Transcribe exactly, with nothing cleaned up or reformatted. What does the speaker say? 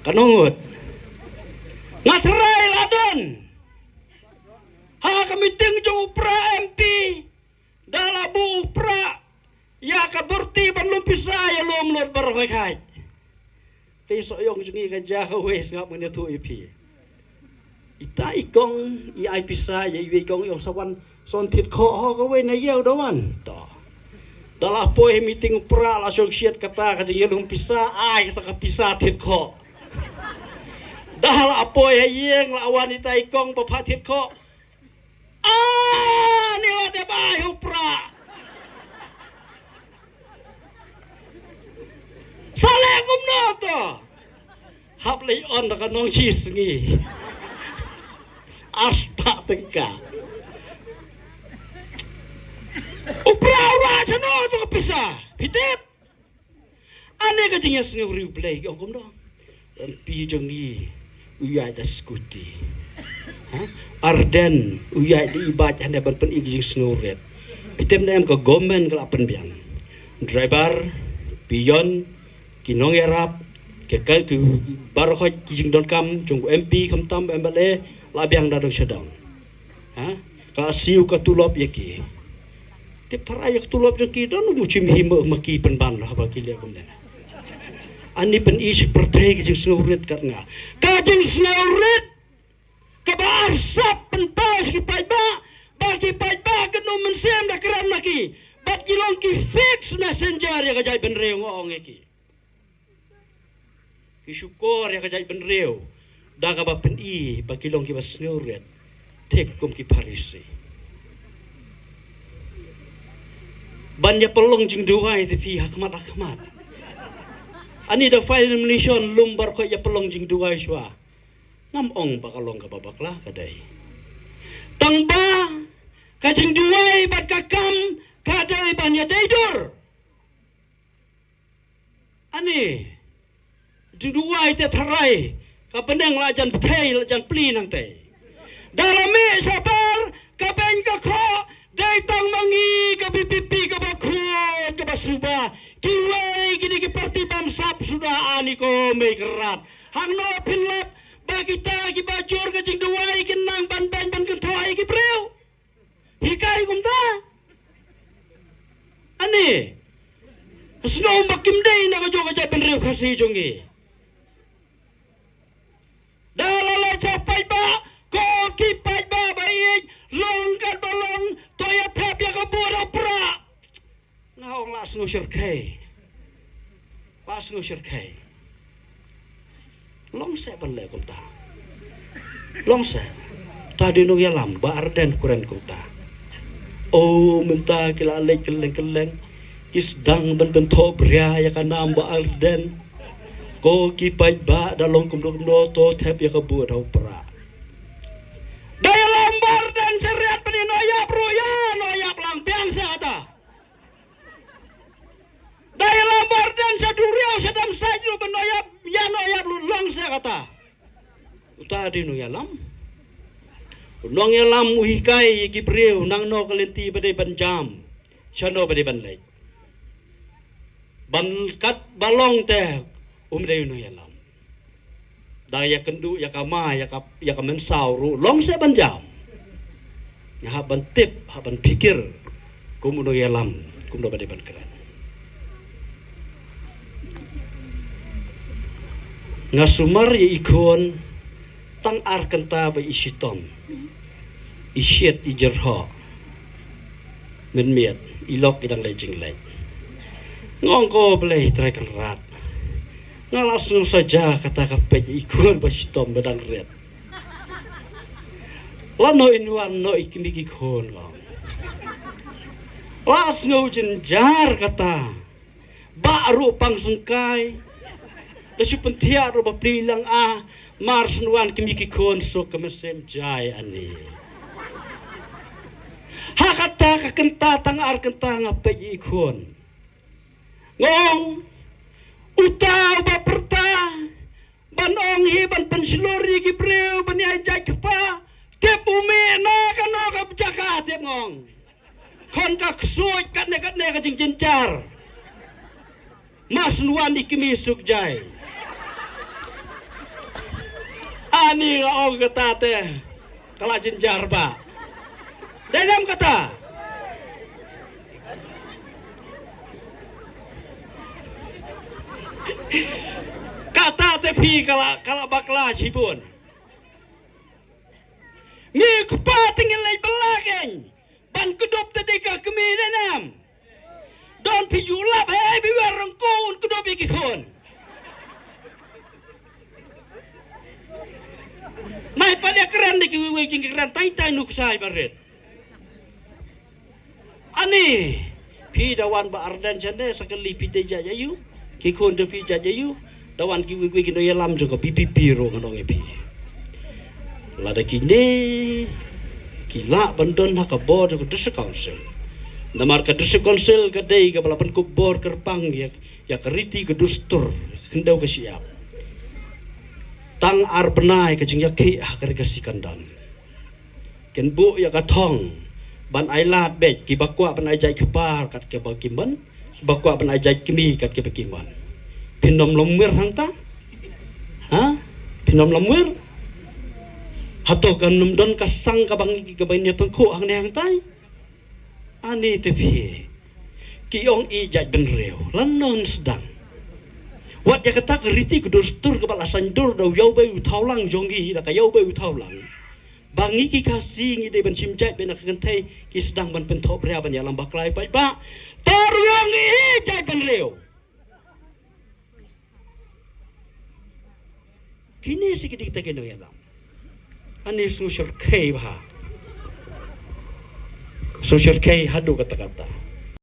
Ka nongut. Nga trai la don ha ka meeting jong u Prah M P. Da la buh u Prah ïa ka borti ban lum pisa ïa lum lut baroh khat. Te soh ïong jong ngi ka jia kawei, sngap ngan ïathuh ïa phi. Ita i kong i ai pisa ïa iwei i kong, ïong sa wan son thied khoh ho kawei na ïew da wan. To. Da la poi ha meeting u Prah la shong shiat kata ka jingïalum pisa, ai kata ka pisa thied khoh. Da la poi ha ïing la wan ita i kong ba phah thied khoh. Ah, ni la dep ai ha u Prah. Sa leh kumno to? Hap leit on da ka nong shi sngi. Ar spah tyngka. U Prah u rah shano to ka pisa? Phi tip? Ane ka jingïasngewrit U Blei ki ong kumno? Em, phi jong ngi u ïaid da scooty. Ha? Ardent u ïaid da i bike hane ban pyni ka jingsngewrit. Phi tip ne em ka government ka la pynbiang. Driver, peon, ki nongïarap, ki kai ki baroh ki jingdonkam jong u M P khamtam M L A la biang da dong sha dong. Ha? Ka siew ka tulop ïa ki. Tip tharai ïa ka tulop jong ki don u shim hi ma, ma ki pynban haba ki leh kumne. Ani pyni sha pyrthei ka jingsngewrit kat nga. Ka jingsngewrit kaba arsap pynpaw sha ki paidbah, ba ki paidbah kin ym mynsiem da kren ma ki. Bad ki long ki fake messenger ïa ka jaitbynriew, nga ong ïa ki. Ki shukor ïa ka jaitbynriew da kaba pyni ba ki long kiba sngewrit, thik kum ki Pharisi. Ban ïa pynlong jingduwai te phi ha khmat ha khmat. Ani da file nomination lum baroh ïa pynlong jingduwai shuwa. Ngam ong ba ka long kaba bakla, ka dei. Tang ba ka jingduwai bad ka kam ka dei ban ïadei dur. Ani jingduwai te tharai ka bneng la jan bthei la jan pli nangtei. Da la mih shabar ka beiñ ka khoh, dei tang ma ngi ka VPP kaba khuid kaba suba. Kiwei kine ki parti bamsap suda, ani ko mei krat. Hangno phin lap ba kita kiba jur ka jingduwai kin nang ban beiñ ban kynthoh ïa ki briew? Hikai kumta. Ani sngewbha kim dei na ka jong ka jaitbynriew Khasi jong ngi. Da la leit sha paidbah, ko ki paidbah ba ïeit, long katba long, to ïa thep ïa ka bor ha u Prah. Nga ong la sngew shyrkhei. La sngew shyrkhei. Long seh ban leh kumta. Long seh. Ta dei nongïalam, Bah Ardent kren kumta. O, mynta ki la leit kylleng kylleng. Ki sdang ban kynthoh bria ïa ka nam Bah Ardent. Ko ki paidbah, da long kumno kumno to thep ïa ka bor ha u Prah. Da ïalam Bah Ardent sha riat ban ïa nongïap ruh ïa nongïap lang, biang seh kata. Da ïalam Bah Ardent sha duriaw sha dam sait ruh ban nongïap ïa nongïap ruh, long seh kata. Uta dei nongïalam. U nongïalam u hikai ïa ki briew nangno ka lynti ba dei ban jam, shano ba dei ban leit. Ban katba long te um dei u nongïalam. Da ïa kynduh ïa ka ma ïa ka, ïa ka mynsaw ruh long seh ban jam. Nga hap ban tip, hap ban phikir kum u nongïalam kumno ba dei ban kren. Nga sumar ïa i khun tang ar kynta ba i shitom, i shit, i jyrhoh. Mynmiet i lok i dang leit jingleit. Nga ong ko Blei Trai Kynrad, nga la sngew saja kata ka peit i khun ba shitom ba dang rit. Lano in wan noh i kmie ki khun, nga ong. La sngew jynjar kata. Bah ruh pang syngkai. Da shu pynthiah ruh ba pli lang a. Mar shu wan kmie ki khun suk ka mynsiem jai ani. Ha kata ka kynta tang ar kynta nga peit i khun. Nga ong uta uba pyrta ban ong hi ban pynshlur ïa ki briew ban ïa jait kpa. Tip u mih na kano ka jaka, tip nga ong. Khun ka ksuid katne katne ka jingjynjar. Mar shu wan i kmie suk jai. Ani nga ong kata te ka la jynjar ba. Dei nam kata? Kata te phi ka la, ka la bakla shibun. Ngi kpa te ngin leit bylla kein ban kdup te dei ka kmie, dei nam? Don phi ju lap, hei, phi wer rong ko un kdup ïa ki khun. Mai pat ïa kren da kiwei wei jingkren, tang tang nuksa ïa barit. Ani, phi da wan ba Ardent shane, sa kali phi dei jait aïu, ki khun da phi jait aïu, da wan kiwei wei ki nongïalam jong ka B P P ruh ngan ong ïa phi. Lada kine ki lah ban don ha ka bor jong ka District Council. Namar ka District Council ka dei kaba la pynkup bor kyrpang ïa, ïa ka riti ka dustur, khyndew ka shyiap. Tang ar bnai ka jingïakhih ha ka ri Khasi Kyndan. Kin buh ïa ka thong ban ai lad beit, kiba kwah ban ai jait kpar kat kiba ki mon, kiba kwah ban ai jait kmie kat kiba ki mon. Phin ym lum wir hangta? Ha? Phin ym lum wir? Hato kan ym don ka sang kaba ngi, kaba ngi ïa tyngkhuh hangne hangtai? Ani te phi, ki ong i jait bynriew, lano ngin sdang? Wat ïa kata ka riti ka dustur kaba la saiñdur da u Ïawbei u Thawlang jong ngi, da ka Ïawbei u Thawlang, ba ngi ki Khasi ngi dei ban shim jait beit na ka kynthei, ki sdang ban pynthohbria ban ïalam bakla ïa paidbah. To ruh ong i jait bynriew. Kine shi ki dei kita ki nongïalam. Ani sngewshyrkhei bha. Sngewshyrkhei haduh katta katta.